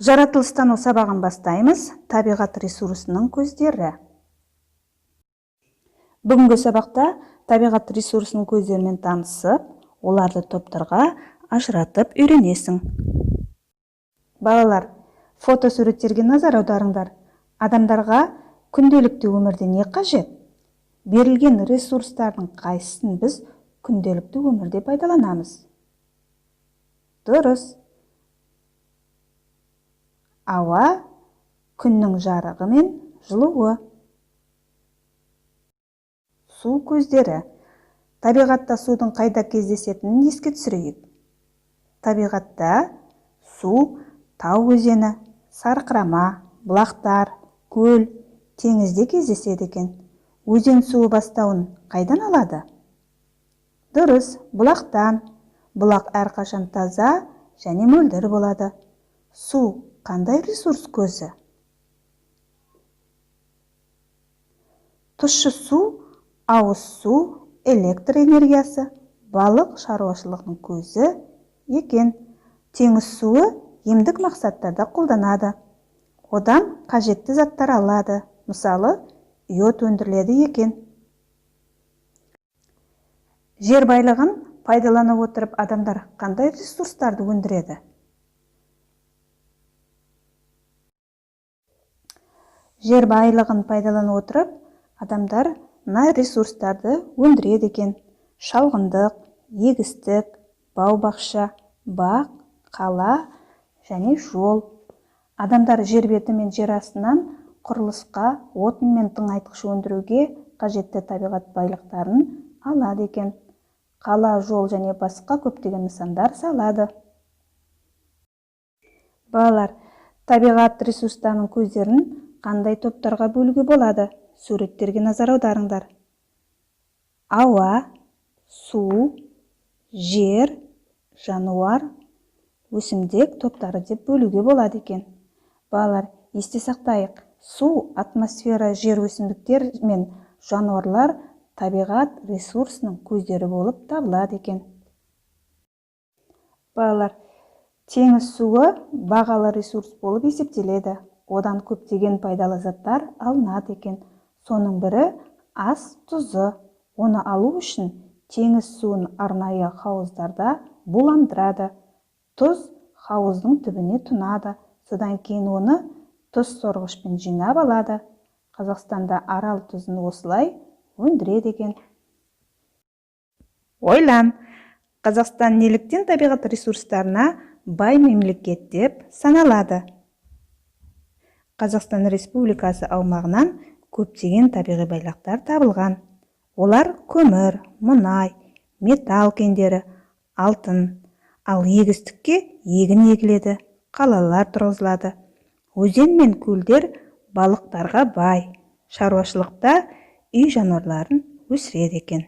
Жаратылыстану сабағын бастаймыз. Табиғат ресурсының көздері. Бүгінгі сабақта табиғат ресурсының көздерімен танысып, оларды топтарға ажыратып үйренесің. Балалар, фотосуреттерге назар аударыңдар. Адамдарға күнделікті өмірде не қажет? Берілген ресурстардың қайсысын біз күнделікті өмірде пайдаланамыз? Дұрыс. Ауа, күннің жарығы мен жылуы. Су көздері. Табиғатта судың қайда кездесетінін еске түсірейік. Табиғатта су тау өзені, сарқырама, бұлақтар, көл, теңізде кездеседі екен. Өзен суы бастауын қайдан алады? Дұрыс, бұлақтан. Бұлақ әрқашан таза және мөлдір болады. Су қандай ресурс көзі? Тұщы су, ауыз су, электр энергиясы, балық шаруашылығының көзі екен. Теңіз суы емдік мақсаттарда қолданады. Одан қажетті заттар алады. Мысалы, йод өндіріледі екен. Жер байлығын пайдалана отырып адамдар қандай ресурстарды өндіреді? Жер байлығын пайдалана отырып, адамдар мына ресурстарды өндіреді екен. Шалғындық, егістік, бау-бақша, бақ, қала және жол. Адамдар жер беті мен жер астынан құрылысқа, отын мен тыңайтқыш өндіруге қажетті табиғат байлықтарын алады екен. Қала, жол және басқа көптеген нысандар салады. Балалар, табиғат ресурстарының көздерін қандай топтарға бөлуге болады? Суреттерге назар аударыңдар. Ауа, су, жер, жануар, өсімдік топтары деп бөлуге болады екен. Балалар, есте сақтайық. Су, атмосфера, жер, өсімдіктер мен жануарлар табиғат ресурсының көздері болып табылады екен. Балалар, теңіз суы бағалы ресурс болып есептеледі. Одан көптеген пайдалы заттар алынады екен. Соның бірі ас тұзы. Оны алу үшін теңіз суын арнайы хауыздарда буландырады. Тұз хауыздың түбіне тұнады. Содан кейін оны тұз сорғышпен жинап алады. Қазақстанда Арал тұзын осылай өндіреді екен. Ойлан, Қазақстан неліктен табиғат ресурстарына бай мемлекет деп саналады? Қазақстан Республикасы аумағынан көптеген табиғи байлықтар табылған. Олар көмір, мұнай, металл кендері, алтын. Ал егістікке егін егіледі, қалалар тұрғызылады. Өзен мен көлдер балықтарға бай. Шаруашылықта үй жануарларын өсіреді екен.